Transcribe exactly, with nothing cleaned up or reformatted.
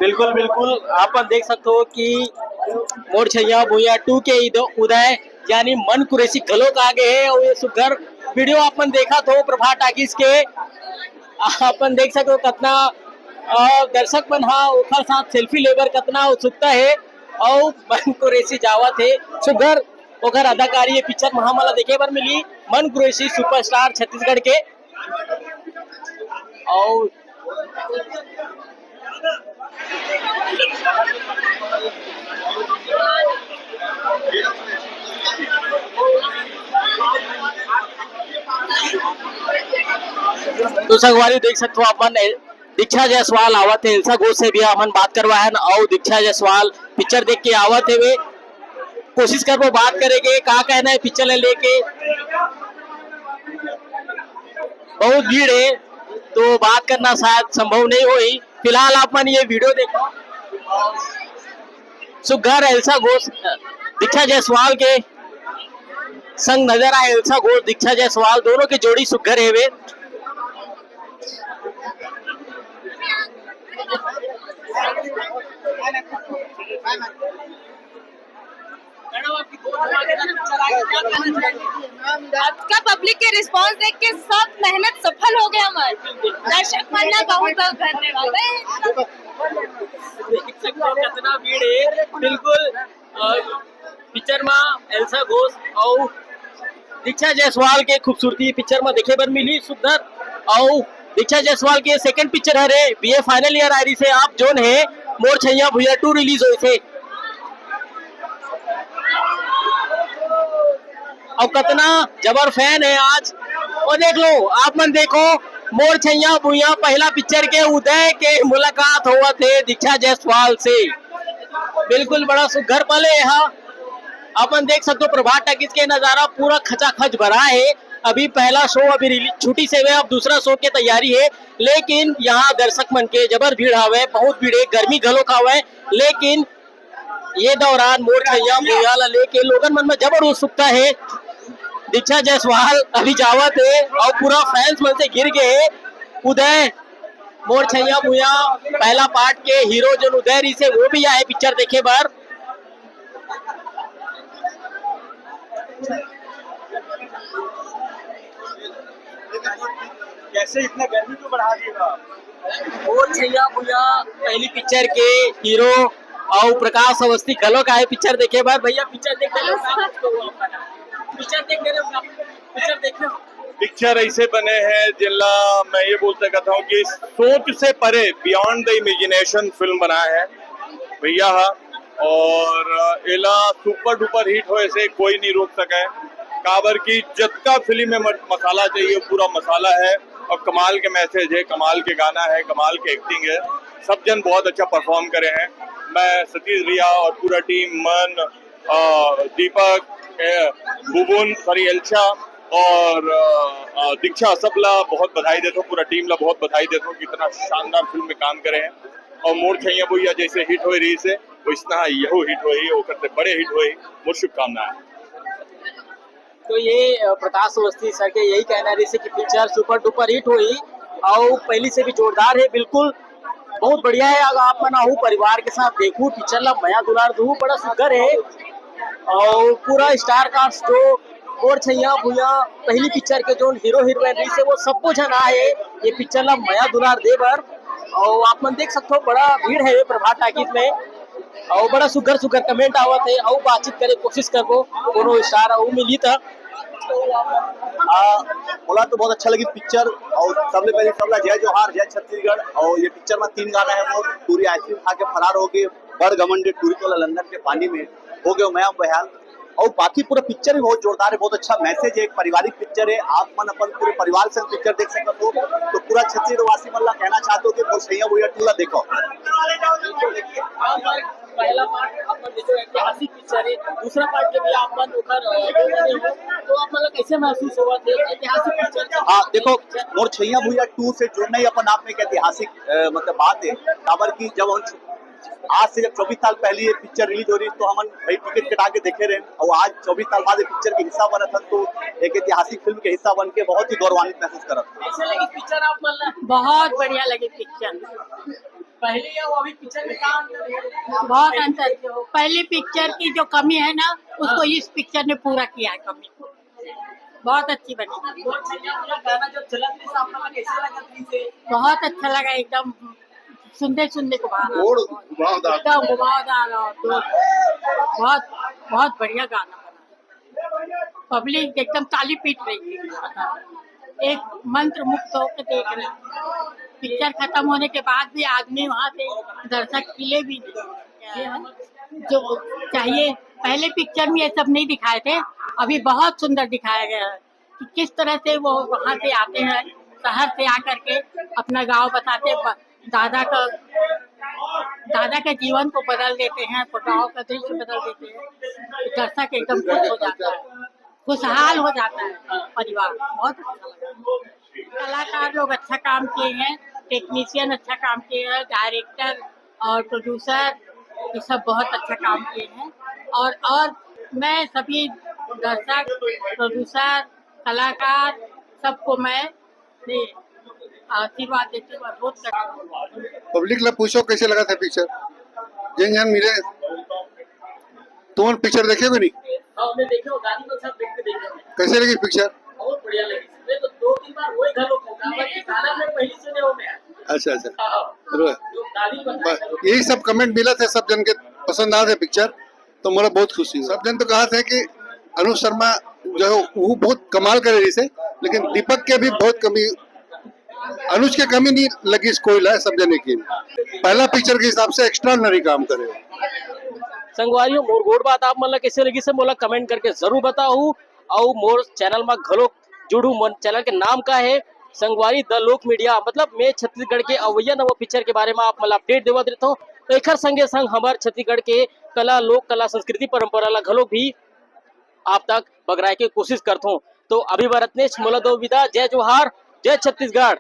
बिल्कुल, बिल्कुल, आप मन देख सकते हो कि मोर छैया भुइया टू के इद-, उदय यानी मन कुरैशी घलोक आ गए हे। और ये सुघर वीडियो आप मन देखत हो प्रभात टाकीज के, आप मन देख सकते हो कितना, अ, दर्शक मन हा ओखर साथ सेल्फी लेबर कितना उत्सुकता है। और मन कुरैशी जावत है सुघर ओकर अदाकारी ये पिक्चर में हमन ला देखे बर मिली। मन कुरैशी सुपरस्टार छत्तीसगढ़ के। और तो संगवारी देख सकते हो आप मन, दीक्षा जायसवाल आवत है, एल्सा घोष से भी हमन बात करवाए हन। और दीक्षा जायसवाल पिक्चर देख के आवत है, वे कोशिश करबो बात करे के, का कहना है पिक्चर ले लेके। बहुत भीड़ है, तो बात करना शायद संभव नहीं होही। फिलहाल आप मन ये वीडियो देखो। सुघर एल्सा घोष दीक्षा जायसवाल के संग नजर आए। एल्सा घोष, दीक्षा जायसवाल दोनों के जोड़ी सुघर हेवे। आज का पब्लिक के रिस्पांस देख के सब मेहनत सफल हो गया हमार। दर्शक मन ला बहुत बहुत धन्यवाद। देख सकते हो कितना भीड़ है। बिल्कुल, अ, पिक्चर में एल्सा घोष और दीक्षा जायसवाल के खूबसूरती पिक्चर में देखे बर मिली सुघर। और दीक्षा जायसवाल के सेकंड पिक्चर हरे, बीए फाइनल ईयर आ रही से आप जोन है मोर छैया भुइया टू रिलीज होइस हे। और कितना जबर फैन है आज। और देख लो, आप मन देखो, मोर छैया भुइया पहला पिक्चर के उदय के मुलाकात होवत है दीक्षा जायसवाल से। बिल्कुल बड़ा सुघर पल है यहाँ। अपन देख सकते हो प्रभात टाकीज के नजारा पूरा खचाखच भरा है। अभी पहला शो अभी रिलीज छुट्टी से हुए, अब दूसरा शो के तैयारी है, लेकिन यहाँ दर्शक मन के जबर भीड़ हवे, बहुत भीड़ है, गर्मी घलोक हवे, लेकिन ये दौरान मोर छैया भुइया ला लेके लोगन मन में जबर उत्सुकता है। दीक्षा जायसवाल अभी जावत है और पूरा फैंस मन से घिर गए है। उदय मोर छैया भुइया पहला पार्ट के हीरो जोन उदय रहिस हे वो भी आए पिक्चर देखे बर। कैसे इतना गर्मी क्यों बढ़ा दिया आप? मोर छैया भुइया पहली पिक्चर के हीरो और प्रकाश अवस्थी घलोक आए पिक्चर देखे बर। भैया पिक्चर देख रहे हो? पिक्चर देख रहे हो? पिक्चर देख रहे हो? पिक्चर ऐसे बने हैं जिनला मैं ये बोल सकता हूँ कि सोच से परे, बियॉन्ड द इमेजिनेशन फिल्म बनाए हैं भैया हा। और एला सुपर डुपर हिट होए से कोई नहीं रोक सके, काबर कि जतका फिल्म में मत-, मसाला चाहिए, पूरा मसाला है। और कमाल के मैसेज है, कमाल के गाना है, कमाल के एक्टिंग है। सब जन बहुत अच्छा परफॉर्म करे हैं। मैं सतीश भैया और पूरा टीम, मन, अ, दीपक, ए, बुबुन, सॉरी, एल्शा और, अ, अ, दीक्षा, सबला बहुत बधाई देथो, पूरा टीम ला बहुत बधाई देथो कि इतना शानदार फिल्म में काम करे हैं। और मोर छैया भुइया जैसे हिट होए रहिस हे, वैसना यहू हिट होए, ओकर से बड़े हिट होए। मोर शुभकामनाएं। तो ये, अ, प्रकाश अवस्थी सर के यही कहना रहिस हे कि पिक्चर सुपर डुपर हिट होही और पहली से भी जोरदार है, बिल्कुल बहुत बढ़िया है। अगर आप मन आहू परिवार के साथ देखू, पिक्चर ला मया दुलार दू, बड़ा सुघर है। और पूरा स्टार कास्ट जो मोर छैया भुइया पहली पिक्चर के जोन हीरो हीरोइन रहिस हे, वो सबो झन आए ये पिक्चर ला मया दुलार दे बर। और आप मन देख सकते हो बड़ा भीड़ है ये प्रभात टाकीज में। और बड़ा सुघर सुघर कमेंट आवत है, और बातचीत करे कोशिश करबो, कोनो स्टार अउ मिली त। हाँ, मोला तो बहुत अच्छा लगी पिक्चर। और सबले पहले सबला जय जोहार, जय छत्तीसगढ़। और ये पिक्चर में तीन गाना है मोर, टूरी आइसक्रीम खा के फरार हो गए, बड़ घमंड, टूरी तोला लंदन के पानी में, हो गए मैं बेहाल। और बाकी पूरा पिक्चर भी बहुत जोरदार है, बहुत अच्छा मैसेज है, एक पारिवारिक पिक्चर है। आप मन अपन पूरे परिवार संग पिक्चर देख सकत हो। तो पूरा छत्तीसगढ़ वासी मन ला कहना चाहते हो कि मोर छैया भुइया टू ला देखो। पहला पार्ट अपन देखो ऐतिहासिक पिक्चर है, दूसरा पार्ट के भी आप मन ओकर, अ, बने हो, तो आप मन ला कैसे महसूस होवत हे ऐतिहासिक पिक्चर? हाँ, देखो, मोर छैया भुइया टू से जुड़ना ही अपन आप में एक ऐतिहासिक, अ, मतलब बात है। काबर कि जब हम आज से जब चौबीस साल पहले ये पिक्चर रिलीज हो रही तो हमन भाई टिकट कटा के देखे रहे, और आज चौबीस साल बाद ये पिक्चर के हिस्सा बनत हन तो एक ऐतिहासिक फिल्म के हिस्सा बन के बहुत ही गौरवान्वित महसूस करत हन। कैसे लगी पिक्चर आप मन ला? बहुत बढ़िया लगी पिक्चर। पहले या वो अभी पिक्चर में क्या अंतर है? बहुत अंतर। पहली पिक्चर की जो कमी है ना, उसको इस पिक्चर ने पूरा किया है कमी। बहुत अच्छी बनी। वो छलिया वाला गाना जब चला था, आपको कैसा लगा फिर से? बहुत अच्छा लगा, एकदम सुनते सुनते को बाहर आ गया। घुमावदार। एकदम घुमावदार और तो बहुत, बहुत बढ़िया गाना बना। पब्लिक एकदम ताली पीट रही थी। एक मंत्र मुग्ध होकर देख रहे। पिक्चर खत्म होने के बाद भी आदमी वहां से, दर्शक हिले भी नहीं। जो चाहिए, पहले पिक्चर में ये सब नहीं दिखाए थे, अभी बहुत सुंदर दिखाया गया है कि किस तरह से वो वहां से आते हैं, शहर से आकर के अपना गांव बताते, ब-, दादा का, दादा के जीवन को बदल देते हैं, गांव का दृश्य बदल देते हैं। दर्शक एकदम खुश हो जाता है, खुशहाल हो जाता है परिवार। बहुत अच्छा लगा। कलाकार लोग अच्छा काम किए हैं, टेक्नीशियन अच्छा काम किए हैं, डायरेक्टर और प्रोड्यूसर, ये सब बहुत अच्छा काम किए हैं। और और मैं सभी दर्शक, प्रोड्यूसर, कलाकार, सबको मैं अपने आशीर्वाद देती हूँ, अनुरोध करती हूँ। पब्लिक ला पूछो कैसे लगा था पिक्चर, जिन जन मिले। तुमन पिक्चर देखे हो कि नहीं? हाँ, मैं देखे हूँ, गांधी बल साहब देख के देखे हूँ। कैसे लगी पिक्चर? बहुत बढ़िया लगी। मैं तो दो तीन बार वही घर लोग होगा, बल्कि गाना मैं पहले सुने हो मैं। अच्छा, अच्छा। हाँ, हाँ। बरोबर। जो गांधी बल बस, यही सब कमेंट मिला था, सब जन के पसंद आ थे पिक्चर, तो मोला बहुत खुशी हुआ। सब जन तो कहा था कि अनुज शर्मा जो है वो बहुत कमाल करे रहिसे, लेकिन दीपक के भी बहुत कमी, अनुज के कमी नहीं लगी इस कोई ला, सब जने की। पहला पिक्चर के हिसाब से एक्स्ट्राऑर्डिनरी काम करे। संगवारी हो, मोर गोठ बात आप मन ला कैसे लगिस हे, मोला कमेंट करके जरूर बताहू। अउ मोर चैनल मा घलोक जुड़हू। मोर चैनल के नाम का हे? संगवारी द लोक मीडिया। मतलब मैं छत्तीसगढ़ के अवइया नवा पिक्चर के बारे मा आप मन ला अपडेट देवत रहथों। तो एखर संगे संग हमर छत्तीसगढ़ के कला, लोक कला, संस्कृति, परंपरा ला घलोक भी आप तक बगराए के कोशिश करथों। तो अभी बर अतनेच, मोला दो विदा। जय जोहार, जय छत्तीसगढ़।